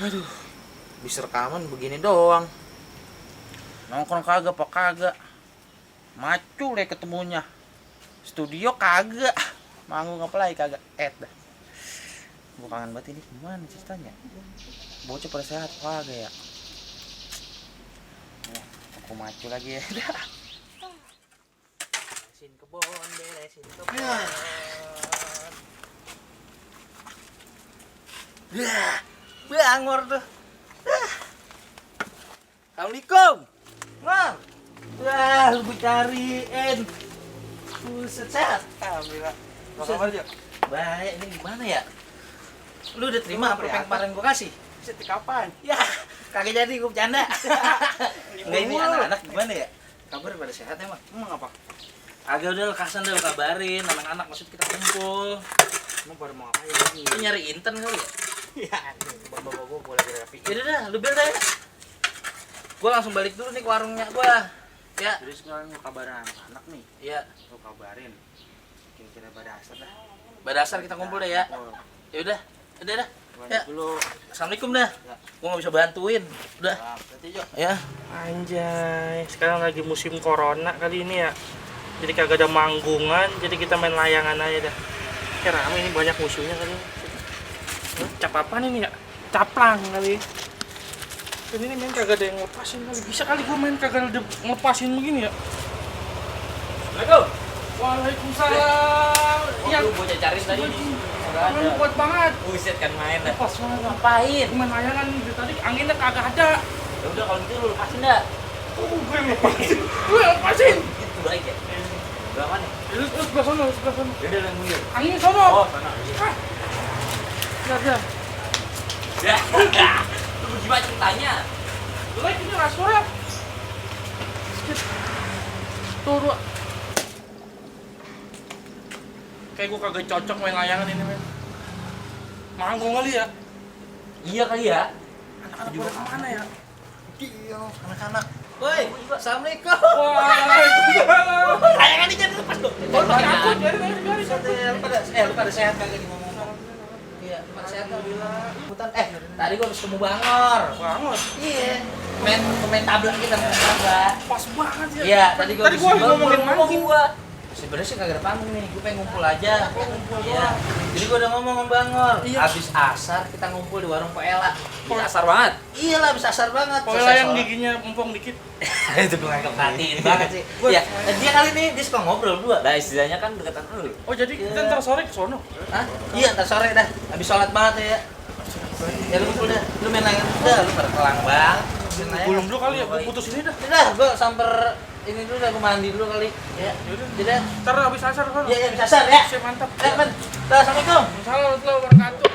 Aduh, bisa rekaman begini doang. Nongkrong kagak apa kagak. Macul deh ketemunya. Studio kagak. Manggung apa lagi kagak. Dah. Gua kangen banget ini, gimana ceritanya? Bocah pada sehat kagak ya? Aku macul lagi ya. Beresin kebon, beresin kebon. Bangor tuh. Assalamualaikum. Mar. Wah, lu cariin. Buset, sehat. Alhamdulillah. Apa kabar, Jo? Baik, ini gimana ya? Lu udah terima apa yang kemarin gua kasih? Buset, kapan? Ya, kagak jadi gua bercanda. Enggak, ini anak-anak gimana ya? Kabar pada sehat emang? Emang apa? Agak udah lekasan dah kabarin anak-anak, maksud kita kumpul. Emang pada mau ngapain lagi? Lu nyari intern kali ya? Ya, bapak gua boleh rapi. Yaudah dah, lu biar dah ya. Gua langsung balik dulu nih ke warungnya gua. Ya. Jadi sekarang mau kabarin anak nih. Iya. Lu kabarin. Kira-kira pada asar dah. Badasar kita kumpul deh ya. Oh, Ya udah dah. lanjut Ya. dulu. Assalamualaikum dah. Ya. Gua nggak bisa bantuin. Udah. Berarti, Jo. Ya. Anjay, sekarang lagi musim corona kali ini ya. Jadi kagak ada manggungan, jadi kita main layangan aja dah. Ya rame ini, banyak musuhnya kali ini. Cap apa ini ya? Caplang kali. Dan ini main kagak ada yang ngelepasin kali. Bisa kali gua main kagak ada ngelepasin begini ya. Assalamualaikum. Waalaikumsalam. Ya, lu bocah cariin tadi. Enggak Lu ada. kuat banget. Buset kan main dah. Pas banget. Ngapain? Main layangan dari tadi anginnya kagak ada. Ya udah kalau gitu lu lepasin dah. Gue yang lepasin. Gue yang lepasin. Gitu baik ya. Berapa mana? Lu sebelah sono, sebelah sono. Ya udah lu mundur. Angin sono. Oh, sana. Ah. Udah. Ya. Lu gimana ceritanya? Lu lagi ini rasur ya. Turun. Kayak gua kagak cocok main layangan ini, men. Manggung kali ya. Iya kali ya. Anak-anak pada kemana ya? Iya, anak-anak. Woi, Assalamualaikum. Waalaikumsalam. Layangan ini jangan lepas dong. Oh, pakai akun, biarin. Lu pada sehat kagak nih ngomong? Iya, lu pada sehat alhamdulillah. Hutan tadi gua habis ketemu Bangor. Banget. Iya. Main tabrak kita main tabrak. Pas banget ya. Iya, tadi gua Tadi gua lagi ngomongin manggung. gua. Sebenarnya sih kagak ada panggung nih, gue pengen ngumpul aja. Iya. Jadi gue udah ngomong sama Bangor. Iya. Abis asar kita ngumpul di warung Poela. Poela. Asar banget. Iya lah, abis asar banget. Pokoknya yang giginya empong dikit. Itu gue nggak perhatiin banget sih. Iya. Dia kali ini dia suka ngobrol berdua. Lah istilahnya kan dekatan lu. Oh, jadi kita ntar sore ke sono. Hah? Iya, ntar sore dah. Abis sholat banget ya. Ya lu ngumpul dah. Lu main layangan dah. Lu pada kelang banget. Belum dulu kali ya, gua putus ini dah. Udah, gue samper ini dulu dah, gue mandi dulu kali. Ya. Yaudah. Jadi Ntar habis asar sono. iya bisa asar ya. Siap, mantap. Ben. Assalamualaikum. Assalamualaikum warahmatullahi wabarakatuh.